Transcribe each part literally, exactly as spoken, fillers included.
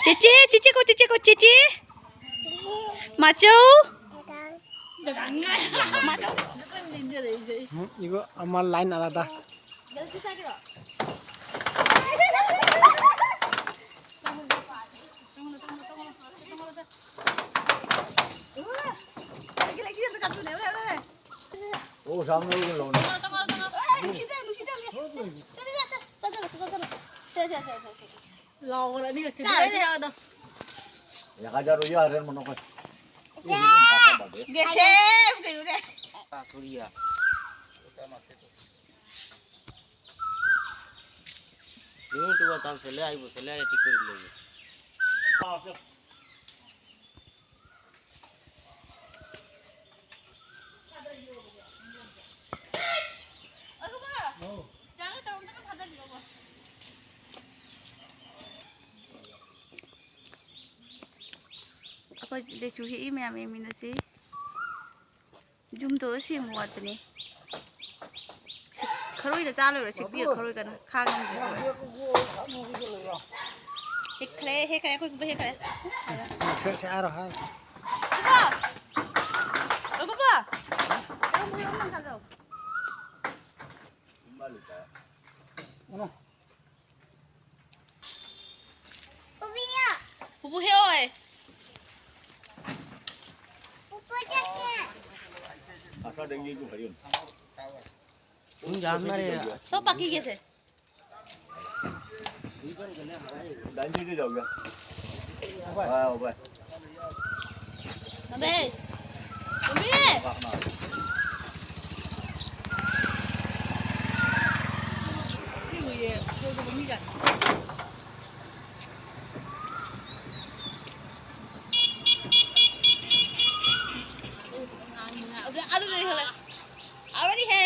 ꯆꯦꯆꯦ, ꯆꯦꯆꯦ ꯀꯣ, ꯆꯦꯆꯦ ꯀꯣ, ꯆꯦꯆꯦ꯫ ꯃꯥꯆꯧ꯫ ꯃꯥꯆꯧ꯫ ꯏꯒꯣ ꯑꯃ line ꯑꯂꯥꯗ꯫ ꯂꯥꯎꯕ꯭ꯔꯥ? ꯑꯅꯤꯔꯛ ꯆꯦꯜꯂꯦ꯫ ꯆꯥꯔꯣꯏꯁꯦ, ꯌꯥꯗꯣ꯫ ꯌꯥ ꯍꯖꯥꯔ ꯌꯥꯔꯦ ꯃꯅꯣ ꯀꯣ꯫ ꯒꯦꯁꯦ, ꯀꯩꯅꯣꯅꯦ꯫ ꯁꯨꯔꯤꯌꯥ꯫ ꯅꯣꯏ ꯇꯨ ꯋꯥ ꯇꯥꯡ ꯁꯦꯂꯦ, ꯑꯩꯕꯨ ꯁꯦꯂꯦ, ꯑꯩ ꯇꯤꯛ ꯀꯨꯔꯤ ꯂꯩꯌꯦ꯫ ꯑꯩꯈꯣꯏ ꯂꯦꯆꯨ ꯍꯦꯛꯏ ꯃꯌꯥꯝ ꯌꯦꯡꯃꯤꯟꯅꯁꯤ꯫ ꯌꯨꯝꯗꯣ ꯁꯦꯡꯕ ꯋꯥꯠꯄꯅꯦ꯫ ꯁꯤ ꯈꯔꯣꯏꯅ ꯆꯥ ꯂꯣꯏꯔ ꯁꯤꯛꯄꯤꯌꯣ, ꯈꯔꯣꯏ ꯀꯅꯥ ꯈꯥꯡ ꯉꯝꯗ꯭ꯔꯦ꯫ ꯍꯦꯛꯈ꯭ꯔꯦ, ꯍꯦꯛꯈ꯭ꯔꯦ, ꯑꯩꯈꯣꯏ ꯄꯨꯄꯨ ꯍꯦꯛꯈ꯭ꯔꯦ꯫ ꯁꯦ, ꯁꯦ, ꯍꯥꯏꯔꯣ, ꯍꯥꯏꯔꯣ꯫ ꯄꯨꯄꯨ! ꯑꯣ, ꯄꯨꯄꯨ! ꯀꯔꯝꯕ ꯍꯦꯛꯑꯣ ꯅꯪ ꯆꯥꯖꯧ꯫ ꯎꯅꯣ꯫ ꯄꯨꯄꯨ ꯍꯦꯛꯑꯣꯏ꯫ ꯁꯣ ꯄꯥꯀꯤꯒꯦꯁꯦ꯫ ꯑꯕꯦ! ꯇꯣꯝꯕꯤ! ꯑꯗꯨ, ꯑꯗꯨ ꯂꯩꯍꯧꯔꯦ꯫ Already ꯍꯦ꯫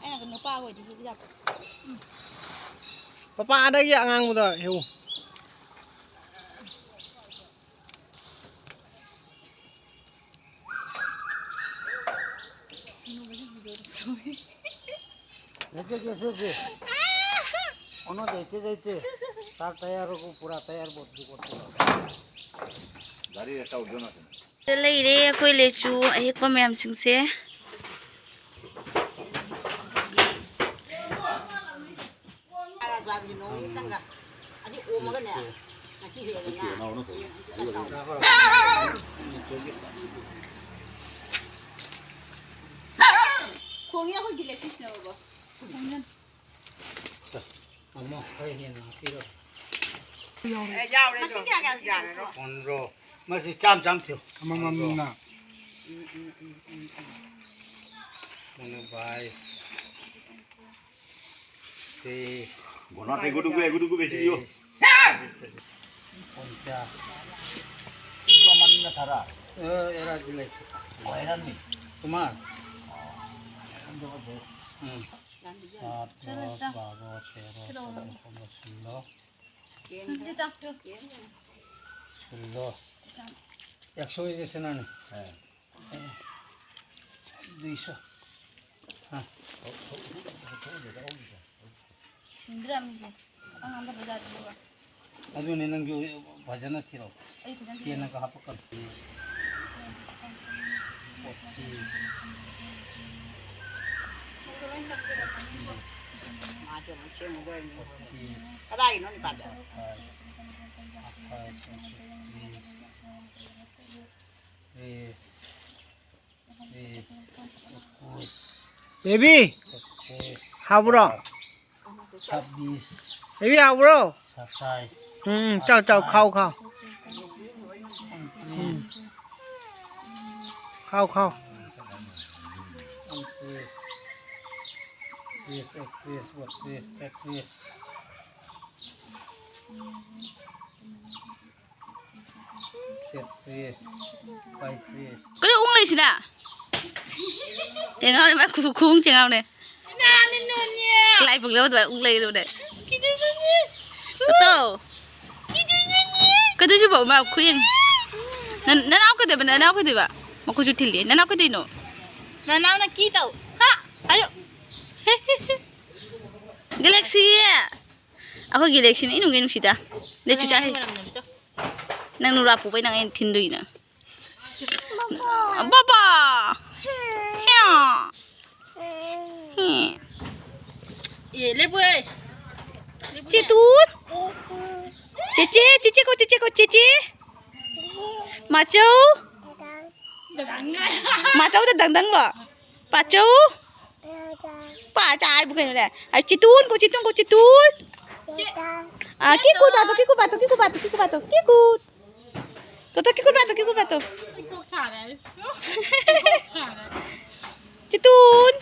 ꯑꯩꯅ ꯅꯨꯄꯥ ꯑꯣꯏꯗꯤ ꯍꯦꯛ ꯌꯥꯕ꯫ ꯄꯄꯥ ꯑꯗꯒꯤ ꯑꯉꯥꯡꯕꯗ ꯍꯦꯛꯎ꯫ ꯀꯦꯁꯦ, ꯀꯦꯁꯦ, ꯀꯦ꯫ कोनो जैते जैते तार तैयार हो, पूरा तैयार बोतल बोतल। गाड़ी रहता उज्जवल ना। ꯂꯩꯔꯦ ꯑꯩꯈꯣꯏ ꯂꯦꯆꯨ ꯑꯍꯦꯛꯄ ꯃꯌꯥꯝꯁꯤꯡꯁꯦ꯫ ꯈꯣꯡꯉꯦ ꯑꯩꯈꯣꯏꯒꯤ ꯂꯦꯆꯨꯁꯤꯅ ꯕꯕꯥ꯫ ꯑꯃ ꯈꯔ ꯍꯦꯟꯅ ꯍꯥꯞꯄꯤꯔꯣ꯫ ꯃꯁꯤꯡ ꯀꯌꯥ ꯀꯌꯥ ꯊꯤꯗꯣꯏꯅꯣ? ꯄꯟꯗ꯭ꯔꯣ꯫ ꯃꯁꯤ ꯆꯥꯝ ꯆꯥꯝ ꯊꯤꯌꯨ꯫ ꯑꯃꯃꯝꯅ꯫ ꯃꯉꯥ, ꯕꯥꯏꯁ, ꯇꯦꯏꯁ, ꯒꯣꯅꯥ ꯇꯩ ꯒꯨꯗꯨ ꯒꯨ, ꯒꯨꯗꯨ ꯒꯨ ꯕꯦꯁꯤ ꯌꯣ꯫ ꯇꯦꯏꯁ, ꯄꯟꯆꯥ꯫ ꯃꯃꯟꯅ ꯇꯔꯥ꯫ ꯑ, ꯑꯦꯔꯥ ꯗꯤ ꯂꯩ꯫ ꯂꯩꯔꯝꯅꯤ꯫ ꯀꯨꯃꯥꯔ꯫ ꯎꯝ꯫ ꯁꯥꯠ, ꯆꯠꯂꯣ, ꯗꯁ, ꯆꯥ꯫ ꯕꯥꯔꯣ, ꯇꯦꯔꯣ, ꯀꯤꯂꯣ ꯆꯧꯗꯣ, ꯄꯟꯗ꯭ꯔꯣ, ꯁꯤꯜꯂꯣ꯫ ꯁꯤꯜꯂꯣ꯫ ꯑꯦꯛꯁꯣ ꯏꯗꯤ ꯁꯤꯅꯅꯤ꯫ ꯑꯦ꯫ ꯗꯨꯏꯁꯣ꯫ ꯍꯥ꯫ ꯁꯤꯟꯗ꯭ꯔꯥ ꯃꯤꯁꯦ? ꯑꯉꯥꯡꯗ ꯕꯖꯥꯔꯗ ꯄꯨꯔꯒ꯫ ꯑꯗꯨꯅꯦ ꯅꯪꯁꯨ ꯐꯖꯅ ꯊꯤꯔꯛꯑꯣ꯫ ꯑꯩ ꯐꯖꯅ ꯊꯤꯔꯛꯑꯣ꯫ ꯆꯦꯅꯒ ꯍꯥꯞꯄꯛꯀꯅꯨ꯫ ꯃꯥꯁꯨ ꯑꯃꯨꯛ ꯁꯦꯝꯃꯨꯗꯣꯏꯅꯤ꯫ ꯀꯗꯥꯏꯒꯤꯅꯣ ꯅꯤꯄꯥꯗꯣ? ꯕꯦꯕꯤ, ꯍꯥꯎꯕ꯭ꯔꯣ? ꯕꯦꯕꯤ, ꯍꯥꯎꯕ꯭ꯔꯣ? ꯎꯝ, ꯎꯝ, ꯆꯥꯎ, ꯆꯥꯎ, ꯈꯥꯎ, ꯈꯥꯎ꯫ ꯎꯝ꯫ ꯈꯥꯎ, ꯈꯥꯎ꯫ ꯀꯔꯤ ꯎꯪ ꯂꯩꯁꯤꯅ? ꯌꯦꯡꯉꯥꯎꯅꯦ, ꯃꯥ ꯈꯨ-, ꯈꯨꯎꯪ ꯆꯦꯡꯉꯥꯎꯅꯦ꯫ ꯂꯥꯏ ꯄꯨꯛꯂꯦꯕ ꯑꯗꯨꯃꯥꯏ ꯎꯪ ꯂꯩꯔꯨꯅꯦ꯫ ꯇꯣ꯫ ꯀꯩꯗꯧꯁꯤꯕꯣ ꯃꯥ ꯈꯨꯌꯦꯡ? ꯅ-, ꯅꯅꯥꯎ ꯀꯩꯗꯧꯕ, ꯅꯅꯥꯎ ꯀꯩꯗꯧꯕ? ꯃꯈꯨꯠꯁꯨ ꯊꯤꯜꯂꯤ꯫ ꯅꯅꯥꯎ ꯀꯩꯗꯧꯅꯣ? ꯅꯅꯥꯎꯅ ꯀꯤ ꯇꯧ꯫ ꯍꯥ? ꯑꯌꯣ꯫ ꯒꯦꯂꯦꯛꯁꯤ꯫ ꯑꯩꯈꯣꯏꯒꯤ ꯂꯦꯛꯁꯤꯅ ꯏꯅꯨꯡꯒꯤ ꯅꯨꯡꯁꯤꯗ꯫ ꯂꯦꯛꯁꯨ ꯆꯥꯏ꯫ ꯅꯪ ꯅꯨꯔꯥ ꯄꯨꯕꯩ ꯅꯪ ꯑꯩꯅ ꯊꯤꯟꯗꯣꯏꯅ꯫ ꯕꯕꯥ! ꯍꯦ! ꯍꯦ! ꯑꯦ, ꯂꯦꯞꯄꯨꯍꯦ! ꯂꯦꯞꯄꯨꯅꯦ! ꯆꯤꯇꯨꯟ! ꯆꯦꯆꯦ, ꯆꯦꯆꯦ ꯀꯣ, ꯆꯦꯆꯦ ꯀꯣ, ꯆꯦꯆꯦ! ꯃꯥꯆꯧ! ꯃꯥꯆꯧꯗ ꯗꯪꯗꯪꯂꯣ? ꯄꯥꯆꯧ! ꯄꯥꯆꯥ ꯍꯥꯏꯕꯨ ꯀꯩꯅꯣꯅꯦ? ꯑꯩ ꯆꯤꯇꯨꯟ ꯀꯣ, ꯆꯤꯇꯨꯟ ꯀꯣ, ꯆꯤꯇꯨꯟ! ꯑꯥ, ꯀꯤꯀꯨ ꯄꯥꯇꯣ, ꯀꯤꯀꯨ ꯄꯥꯇꯣ, ꯀꯤꯀꯨ ꯄꯥꯇꯣ, ꯀꯤꯀꯨ ꯄꯥꯇꯣ, ꯀꯤꯀꯨ! ꯇꯣ, ꯇꯣ, ꯀꯤꯀꯨ ꯄꯥꯇꯣ, ꯀꯤꯀꯨ ꯄꯥꯇꯣ! ꯑꯩ ꯀꯣꯛ ꯁꯥꯔꯦ꯫ ꯑꯩ ꯀꯣꯛ ꯁꯥꯔꯦ꯫ ꯆꯤꯇꯨꯟ!